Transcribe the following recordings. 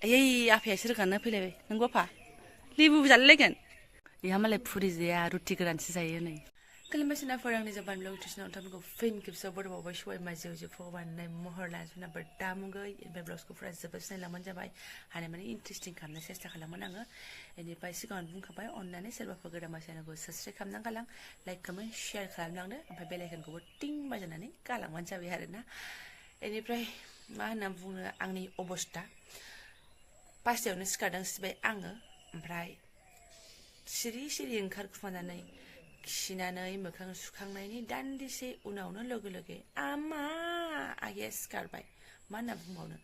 Ay, apa sih kan apa lagi? Nunggu apa? Libu jalan lagi kan? Ya malah puri dia roti keran saya nih. Kalau masih nak orang ni Jobanivlog terus nak tamu ko film kipsa bodo bawa show masih uji fowan nai mohor lan suna bertamu gay in vlog ko friends sebab saya laman jabai hanya mana interesting kamna sesta kalau mana nga ini pasti kan bung kapai online serba program masih nak go subscribe kamna kalang like comment share kalam lang deh sampai bel icon ko ting baca nani kalang manca biar na ini pray mana bung angni obosta pasti orang sekarang sebagai angga pray siri engkar kemana nai Kishinanai mokhang sukhangnaini dandise unauna loge ama ayes karbai mana bumauna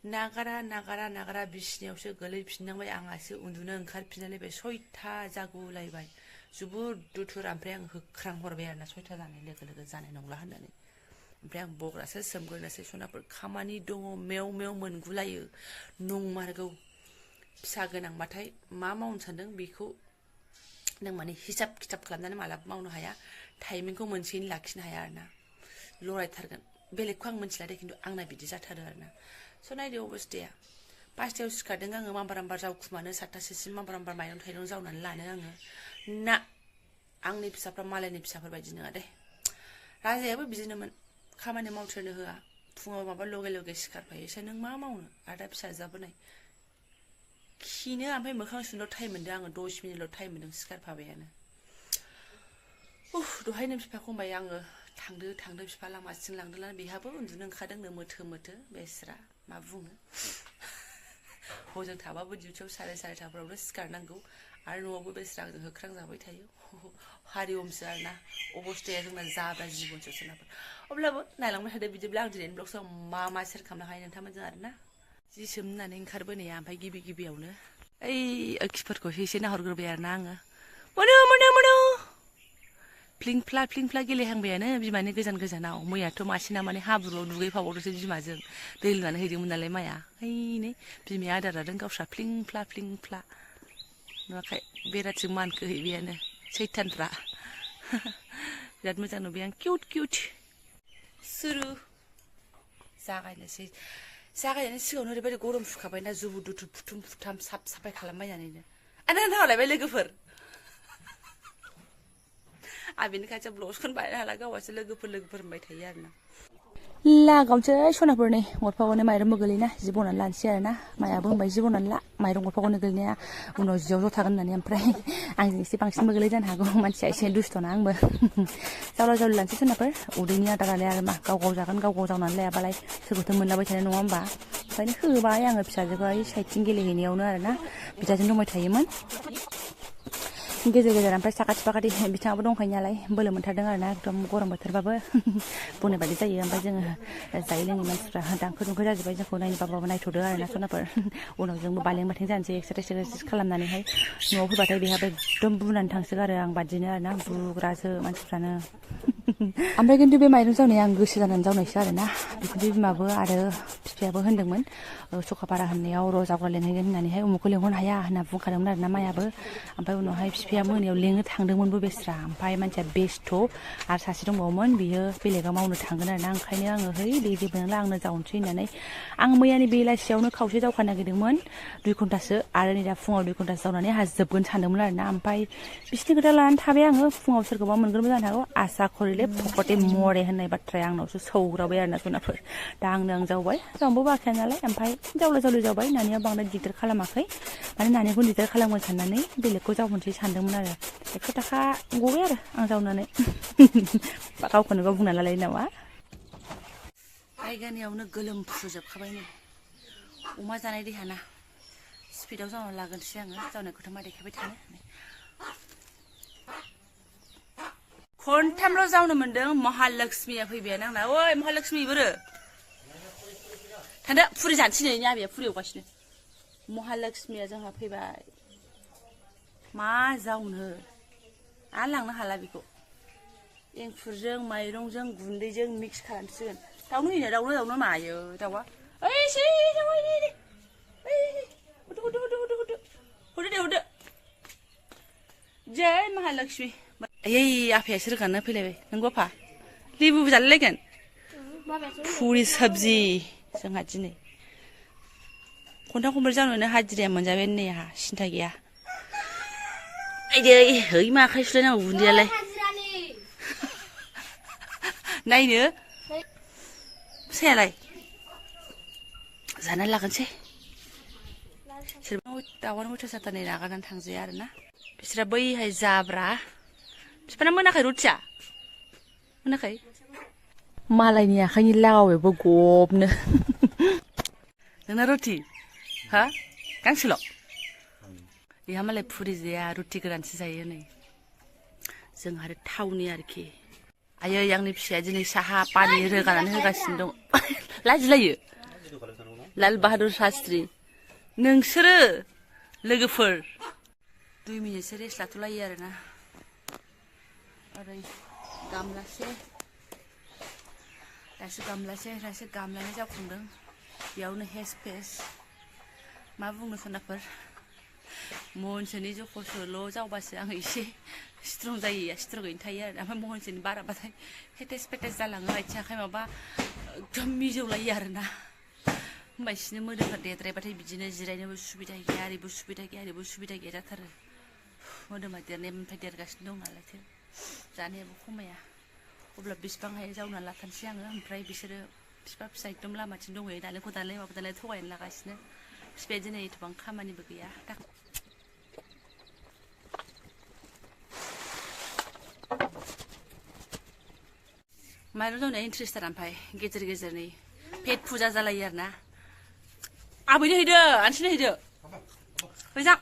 nagara bisniयावसो गोलैफिननांबाय आंहासो उन्दुनो ओंखारफिननानै सयथा जागुलायबाय जुबुर दुथुर ओमफ्राय आं होख्रां हरबाय आरोना सयथा जानाय लोगो जानाय नंला होननानै ओमफ्राय आं बग्रासो सोमगोरनोसै सनाफोर खामानि दङ मेव मोनगुलायो नंमारगौ फिसा गोनांबाथाय मा मावनो सानदों बेखौ नों माने हिसाब किताब खालामनानै मालाबा मावनो हाया टाइमिंखौ मोनसेयैनो लाखिनो हाया आरोना लरायथारगोन बेलेगखौ आं मिथिला दे खिन्थु आंना बिदि जाथारो आरोना स' नायदो अबस्थाया पासतायाव सिखारदों आङो मामबार जावखुमानो 7तासोसिम मामबार माइरं थाइरं जावनानै लानो आङो ना आंनि फिसाफ्रा मालायनि फिसाफोर बायदि नङा दे राजायाबो बिदिनोमोन खामानि मावथ्रनो होआ फुङाव माबा लगे सिखारफायोसो नों मा मावनो आदा फिसा जाबोनाय खिनो ओमफ्राय मोखां सुनो टाइम मोनदों आङो 10 मिनिटल' टाइम मोनदों सिखारफाबायानो दहायनो बिफाखौ होनबाय आङो थांदो बिफा लामासिम लांदोंलाय बेहाबो उन्दुनो ओंखारदोंनो मोथो बेस्रा मा बुङो हजों थाबाबो डिउटियाव 4:30फोरावनो सिखारनांगौ आरो न'आवबो बेस्रा आंजों होख्रां जाबाय थायो हारिवमसो आरोना अबस्थाया जोंना जाब्रा जिबनसो सोनाफोर अब्लाबो नायलांबाय थादो बिदिब्ला आं दिनैनि ब्लगआव मा सेयार खालामनो हायो नोंथांमोनजों आरोना जि सोमनानै ओंखारबोनाया ओमफ्राय गिबियावनो ओइ खिफोरखौसो एसे नाहरग्रोबाय आरोना आङो मोनो फ्लिं फ्ला गेलेहांबायानो बिमानि गोजानाव मैयाथ' मासेना माने हाब्रुआव दुगैफाबावदोंसो बिमाजों दै लुनानै हैदोंमोन नालाय माया हैनै बिमाया आदार जादों गावस्रा फ्लिं फ्ला नुवाखै बेराथिं मानखोहैबायानो सैथानफ्रा बिराद मोजां नुबाय आं किउट सुरु जागायनायनि सिगाङावनो ओरैबायदि गरम फुखाबायना जुबु दुथु फुथाम साफाय खालामबायनानैनो आरो नोंथाङालाय लोगोफोर आं बेनि खाथियाव ब्लगखौनो बानायनो हाला गावहासो लोगोफोर होनबाय थायो आरोना लागावनोसै सनाफोरनि गरफागौनो माइरंबो गोलैना जि बनानै लानोसै आरोना मायाबो होनबाय जि बनानै ला माइरं गरफागौनो गोलैनाया उनाव जियाव ज' थागोन होननानै ओमफ्राय आंजों एसे बांसिनबो गोलै जानो हागौ मानसिया एसे दुस्थ'ना आंबो जावला लानोसै सनाफोर उदैनि आदारालाय आरो मा गाव जागोन गाव जावनानै लायाबालाय सोरखौथो मोनलाबाय थानाय नङा होमबा ओंखायनो होबाय आङो फिसाजोखौहाय साइडथिं गेलेहैनायावनो आरोना बिदाजों दंबाय थायोमोन गेजेर ओमफ्राय साखाथि बिथाङाबो दंखायो नालाय बोलो मोनथारदों आरोना एकदम गरम बोथोरबाबो बुंनाय बायदि जायो ओमफ्राय जोङो जायै लोङै मानसिफ्रा दांखो जाजोब्बाय जोंखौ नायनोबाबो नायथ'दो आरोना सनाफोर उनाव जोंबो बालें जानोसै एक्सारसाइस खालामनानैहाय न'आव फैबाथाय बेहाबो एकदम बुनानै थांसोगारो आं बादिनो आरोना बुग्रासो मानसिफ्रानो ओमफ्राय खिन्थु बे माइरं जावनाया आं गोसो जानानै जावनायसो आरोना बिखुनजो बिमाबो आरो बिफायाबो होनदोंमोन सखापारा होननायाव र' जावग्रा लेंहैगोन होननानैहाय उमुखौ लेंहरनो हाया होनना बुंखादोंमोन आरोना मायाबो ओमफ्राय उनावहाय बिफाया मोनायाव लेंनो थांदोंमोनबो बेस्रा ओमफ्राय मानसिया बेस्थ' आरो सासे दंबावोमोन बियो बेलेगाव मावनो थांगोन आरोना ओंखायनो आङो दे जेबो नंला आंनो जावनोसै होननानै आं मैयानि बेलासियावनो खावसे जावखा नागिरदोंमोन 2 घन्टासो आरो नै दा फुङाव 2 घन्टासो जावनानै हाजोबगोन सानदोंमोन आरोना ओमफ्राय बिसिनि खोथा लानानै थाबाय आङो फुङाव सोरखौबा मोनगोनबो जानो हागौ आसा खरिले फकटे मरे होननाय बाथ्राया आंनावसो सौग्रावबाय आरोना सनाफोर दा आं जावबाय जावनोबो बाखाया नालाय ओमफ्राय जावला जावबाय नानिया बांद्राय दिगदार खालामाखै माने नानिखौ दिगदार खालामगोन साननानै बेलेगखौ जावहनसै सानदोंमोन आरो 100 थाखा गबाय आरो आं जावनानै गावखौनो गाव बुंना लालाय नामा जायगानियावनो गोलोमफ्रुजोबखाबाय नै अमा जानाय देहाना स्पिडाव जावना लागोनसै आङो जावनायखौथ' मा देखायबाय थानो खनथामल' जावनो मोनदों महालक्ष्मीया फैबायानो आंना ओइ महालक्ष्मी बोरो थांदो फुरि जानोसै नै आबैया फुरि एवगासिनो महालक्ष्मीया जोंहा फैबाय मा जावनो आरो लांनो हाला बेखौ एंखुरजों माइरंजों गुन्दैजों मिक्स खालामसिगोन दाउनो होयो दाउनो मायो दाउआ ओइ सि दाउआ हरदो जय Mahalakshmi ay apa sih kan apa lagi nunggu apa libu jalan lagi kan puri sabzi sengaja nih खन्थाम खनब्रै जावनोनो हाजिराया मोनजाबाय नै आहा सिन्था गैया आइदै है मा आखाइ सुलायनांगौ गुन्दैयालाय नायनो फिसायालाय जानानै लागोनसै दाउआनो अयथासारथार नै नागारनानै थांजाया आरोना बिसोरा बैहाय जाब्रा बिफाना मोनाखै रुटिया मोनाखै मालायनि आखाइनि लागावबायबो गबनो नोंना रुटि हा गांसेल' बेहा मालाय फुरि जाया रुटि गोरानसो जायो नै जोंहा आरो थावनि आरोखि आयै आंनि फिसाया दिनै साहा पानि रोगानानै होगासिनो दं लाजिलायो लाल बाहादुर शास्त्री नोंसोरो लोगोफोर 2 मिनिटसो रेस्ट लाथ'लायो आरोना ओरै गामलासे दासो गामलानै जावखांदों बेयावनो हेस फेस मा बुंनो सनाफोर महनसेनि जखरसोल' जावबासो आं एसे स्ट्रं जायो स्ट्रंयैनो थायो आरो ओमफ्राय महनसेनि बाराबाथाय हेटेस पेटेस जालाङो आथिं आखाइ माबा एकदम मिजौलायो आरोना होमबा बिसोरनि मोदोमफ्रा देद्रायबाथाय बिदिनो जिरायनोबो सुबिदा गैया ओरैबो सुबिदा गैया जाथारो मोदोमा देरनायनिफ्राय देरगासिनो दं नालायथो जानायाबो खमाया अब्ला बिसिबांहाय जावना लाथारसै आङो ओमफ्राय बिसोरो बिफा फिसा एकदम लामाथिं दंहैयो दालेंखौ दालाय माबा दालाय थगायनो लागासिनो बिफाया दिनै एथबां खामानिबो गैया माइरं जावनाया इन्ट्रेस्टार ओमफ्राय गेजेर नै पेट फुजा जालायो आरोना आबैनो हैदो आनसिनो हैदो फैजा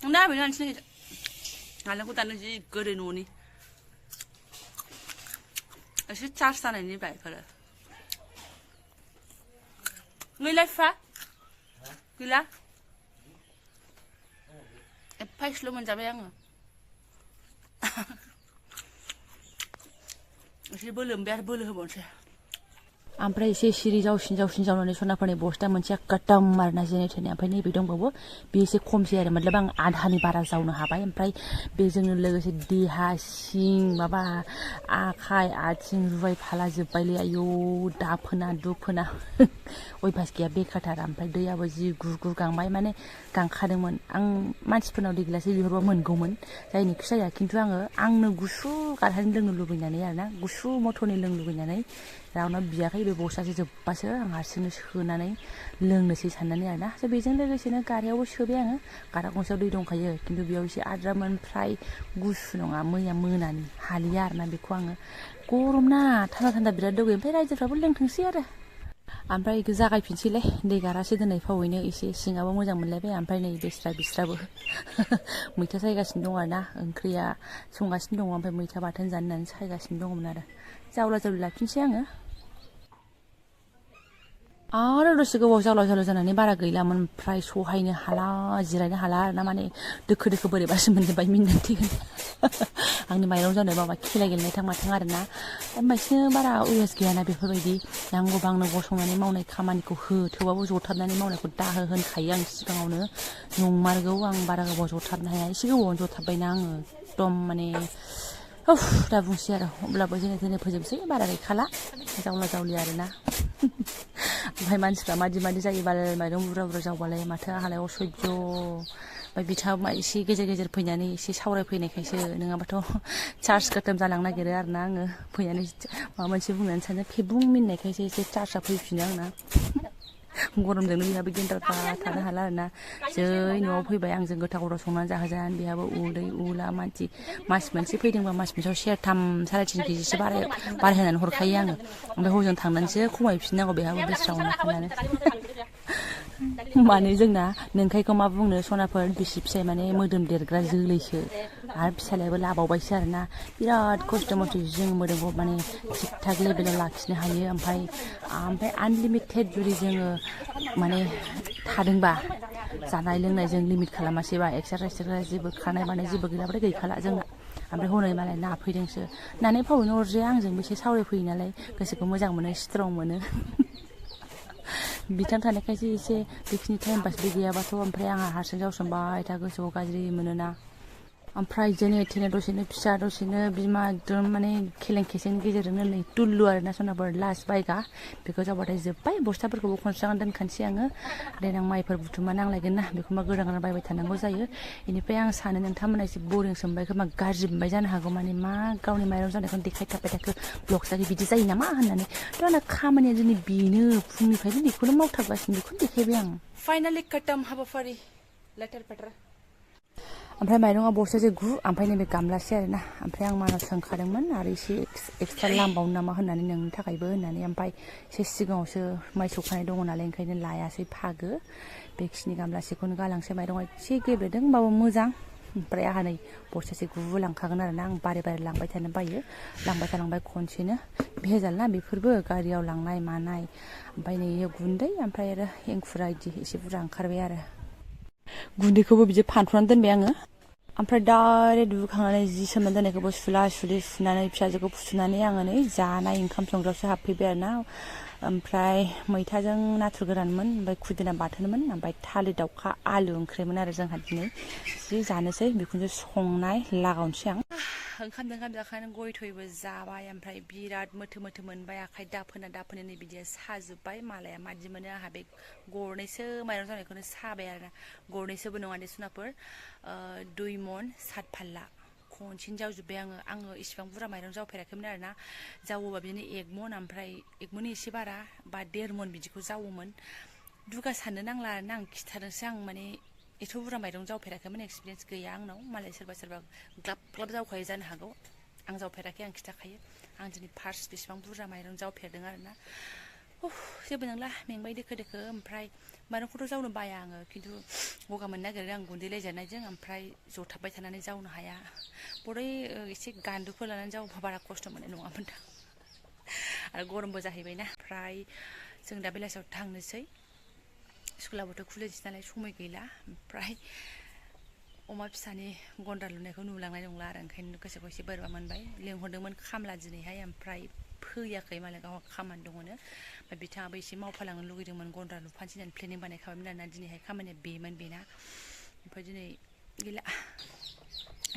नोंना आबैनो आनसिनो हैदो नालेंखर दानो जि गोदै न'नि एसे चार्ज जानायनि बाइकफोर गैला फिफा गैला एफा इसेल' मोनजाबाय आङो एसे बोलो मोनबाय आरो बोलो होबावनोसै ओमफ्राय एसे सिरि जावसिन जावनानै सनाफोरनि बस्था मोनसेया काटाम आरोना जेने थेने ओमफ्राय नैबे दंबावो बे एसे खमसै आरो मतलब आं आधानि बारा जावनो हाबाय ओमफ्राय बेजोंनो लोगोसे देहा सिं माबा आखाइ आथिं रुबाय फाला जोब्बायलै आयौ दाफोना दुफोना अयभास गैया बेखारथार ओमफ्राय दैयाबो जि गुर गांबाय माने गांखादोंमोन आं मानसिफोरनाव दै गिलासै बिहरबा मोनगौमोन जायनिखि जाया खिन्थु आंनो गुसु गारहानि लोंनो लुबैनानै आरोना गुसु मथरनि लोंनो लुबैनानै रावनाव बियाखै बे बस्थासे जोब्बासो आं हारसिंनो सोनानै लोंनोसै साननानै आरोना बेजों लोगोसेनो गारहायावबो सोबाय आङो गारहा गंसेयाव दै दंखायो खिन्थु बेयाव एसे आद्रामोन फ्राय गुसु नङा मैया मोनानि हालिया आरोना बेखौ आङो गरम ना थान्दा बिराद दौयो ओमफ्राय रायजोफ्राबो लोंथोंसै आरो ओमफ्राय बेखौ जागायफिनसैलाय दै गारासे दोननाय फावैनो एसे सिङाबो मोजां मोनलायबाय ओमफ्राय नै बिस्राबो मैथा सायगासिनो दं आरोना ओंख्रिया संगासिनो दङ ओमफ्राय मैथा बाथोन जानो होननानै सायगासिनो दङमोन आरो जावला लाफिनसै आङो आरो दसे गोबाव जावला जानानै बारा गैलामोन ओमफ्राय सहायनो हाला जिरायनो हाला आरोना माने दोखो बोरैबासो मोनजोब्बाय मिनिनानै थैगोन आंनि माइरं जावनाय माबा खेला गेलेनाय थां आरोना ओमफ्रायसो बारा उयस गैयाना बेफोरबायदि नांगौबा आंनो गसंनानै मावनाय खामानिखौ हो थेवबाबो जथाबनानै मावनायखौ दाहो होनखायो आं सिगाङावनो नंमारगौ आं बारा गोबाव जथाबनो हाया एसे गोबावनो जथाबबायना आङो एकदम माने दा बुंसै आरो अब्लाबो जेने थेने फोजोबसै बारा गैखाला जावलि आरोना ओमफ्राय मानसिफ्रा मादि जायो बाल माइरं बुरजा जावबालाय माथो आहालाय असयज ओमफ्राय बिथाङा एसे गेजेर फैनानै एसे सावरायफैनायखायसो नङाबाथ' चार्ज खतम जालांनो नागिरो आरोना आङो फैनानै माबा मोनसे बुंनानै सानो फेबुं मिनिनायखायसो एसे चार्जआ फैफिनो आंना गरमजोंनो बेहाबो गेन्द्राफ्रा थानो हाला आरोना जै न'आव फैबाय आंजों गोथाव संनानै जाहोजानो बेहाबो उदै उला मास मोनसे फैदोंबा मास मोनसेयाव सेरथाम 3.5 केजिसो बारायहोनानै हरखायो आङो ओमफ्राय हजों थांनानैसो खमायफिननांगौ बेहाबो बेस्रावनो खानानै माने जोंना नोंखायखौ मा बुंनो सनाफोर बिसि फिसाय माने मोदोम देरग्रा जोलैसो आरो फिसालायाबो लाबावबायसो आरोना बिराद खस्थ' मस्थ' जों मोदोमखौ माने थिग थाक लेभेलाव लाखिनो हायो ओमफ्राय आनलिमिटेड जुदि जोङो माने थादोंबा जानाय लोंनायजों लिमिट खालामासैबा एक्सारसाइस जेबो खारनाय बारनाय जेबो गैलाबाथाय गैखाला जोंना ओमफ्राय हनै मालाय नाफैदोंसो नानै फावैनो अरजाया आंजोंबो एसे सावरायफैयो नालाय गोसोखौ मोजां मोनो स्ट्रं मोनो बिथां थानायखायसो एसे बेखिनि टाइम पासबो गैयाबाथ' ओमफ्राय आंहा हारसिं जावसोमबाय था गोसोआव गाज्रि मोनोना ओमफ्राय जोंनि थेने दसेनो फिसा दसेनो बिमा एकदम माने खेलें खेसेनि गेजेरजोंनो नै टुल्लु आरोना सनाफोर लास्ट बायगा बेखौ जाबाथाय जोब्बाय बस्थाफोरखौबो खनस्रांना दोनखानोसै आङो देनां माइफोर बुथुमना नांलायगोन ना बेखौबा गोदान गोदान बायबाय थानांगौ जायो बेनिफ्राय आं सानो नोंथांमोना एसे बरिंसो मोनबाय खोमा गाज्रि मोनबाय जानो हागौ माने मा गावनि माइरं जानायखौनो देखायथाबबाय थाखो ब्लग्सआव बिदि जायो नामा होननानै थ' आंना खामानिया दिनै बेनो फुंनिफ्रायनो बेखौनो मावथाबगासिनो बेखौनो देखायबाय आं फाइनालि खतम हाबाफारि लेथेर फेथेर ओमफ्राय माइरङा बस्थासे गु ओमफ्राय नैबे गामलासे आरोना ओमफ्राय आं मानाव सोंखादोंमोन आरो एसे एक्सट्रा लामबावनो नामा होननानै नोंनि थाखायबो होननानै ओमफ्राय एसे सिगाङावसो माइ सौखानाय दङ नालाय ओंखायनो लायासै फागो बेखिनि गामलासेखौनो गालांसै माइरङा एसे गेब्लेदों होमबाबो मोजां ओमफ्राय आंहा नै बस्थासे गु लांखागोन आरोना आं बारे बारे लांबाय थानो बायो लांबाय थालांबाय खनसेनो भेजाल ना बेफोरबो गारियाव लांनाय मानाय ओमफ्राय नै गुन्दै ओमफ्राय आरो एंखुरा इदि एसे बुरजा ओंखारबाय आरो गुन्दैखौबो बिदि फानफ्रनानै दोनबाय आङो ओमफ्राय डाइरेक्ट दुगैखांनानै जि सोमना दोननायखौबो सुला सुलि सुनानै फिसाजोखौ फुथुनानै आङो नै जानाय ओंखाम संग्रायावसो हाबफैबाय आरोना ओमफ्राय मैथाजों नाथुर गोरानमोन ओमफ्राय खुदुना बाथोनमोन ओमफ्राय थालिर दाउखा आलु ओंख्रिमोन आरो जोंहा दिनै जि जानोसै बेखौनो संनाय लागावनोसै आं ओंखाम जाखांनानै गय थयबो जाबाय ओमफ्राय बिराद मोथो मोथो मोनबाय आखाइ दाफोना नै बिदिया साजोब्बाय मालाया मादि मोनो आंहा बे गरनैसो माइरं जानायखौनो साबाय आरोना गरनैसोबो नङा दे सुनाफोर 2 मन 7 फाल्ला खनसेनो जावजोब्बाय आङो इसिबां बुरजा माइरं जावफेराखैमोन आरोना जावोबा बिदिनो 1 मन ओमफ्राय 1 मन एसे बारा बा 1.5 मन बिदिखौ जावोमोन दुगा साननो नांला आरोना आं खिथादोंसो आं माने एथ' बुरजा माइरं जावफेराखैमोन एक्सपिरियेन्स गैया आंनाव मालाय सोरबा ग्लाब ग्लाब जावखायो जानो हागौ आं जावफेराखै आं खिथाखायो आं दिनै फार्स्ट बेसेबां बुरजा माइरं जावफेरदों आरोना जेबो नंला मेंबाय दोखो दोखो ओमफ्राय माइरंखौथ' जावनो बाया आङो खिन्थु गगा मोननो नागिरो आं गुन्दै लायजानायजों ओमफ्राय जथाबबाय थानानै जावनो हाया बरै एसे गान्दुफोर लानानै जावोबा बारा खस्थ' मोननाय नङामोन दा आरो गरमबो जाहैबायना ओमफ्राय जों दा बेलासियाव थांनोसै स्कुलाबोथ' खुलिनोसै नालाय समय गैला ओमफ्राय अमा फिसानि गन्द्रा लुनायखौ नुलांनाय नंला आरो ओंखायनो गोसोखौ एसे बोरैबा मोनबाय लेंहरदोंमोन खामला दिनैहाय ओमफ्राय फैयाखै मालाय गावहा खामानि दङनो ओमफ्राय बिथाङाबो एसे मावफालांनो लुगैदोंमोन गन्द्रा लुफानोसै होननानै प्लेनिं बानायखाबायमोन आरोना दिनैहाय खामानिया बेमोन बेना ओमफ्राय दिनै गैला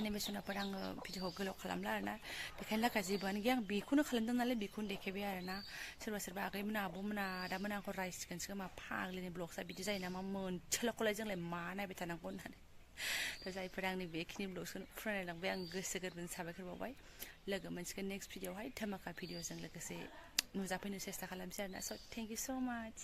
नैबे सनाफोर आङो भिडिअखौ गोलाव खालामला आरोना बेखायनो लागा जेबोआनो गैया आं बेखौनो खालामदों नालाय बेखौनो देखायबाय आरोना सोरबा आगैमोना आब'मोना आदामोना आंखौ रायसिगोनसो खोमा फाग्लिनि ब्लग्सआ बिदि जायो नामा मोनसेल'खौलाय जोंलाय मा नायबाय थानांगौ होननानै दा जायफोरा आंनि बेखिनि ब्लग्सखौ फरायलांबाय आं गोसो गोरबोनि साबायखर बावबाय लोगो मोनसिगोन नेक्स्ट भिडिअआवहाय धमाका भिडिअजों लोगोसे नुजाफैनो सेस्था खालामसै आरोना स' थेंक इउ स' माच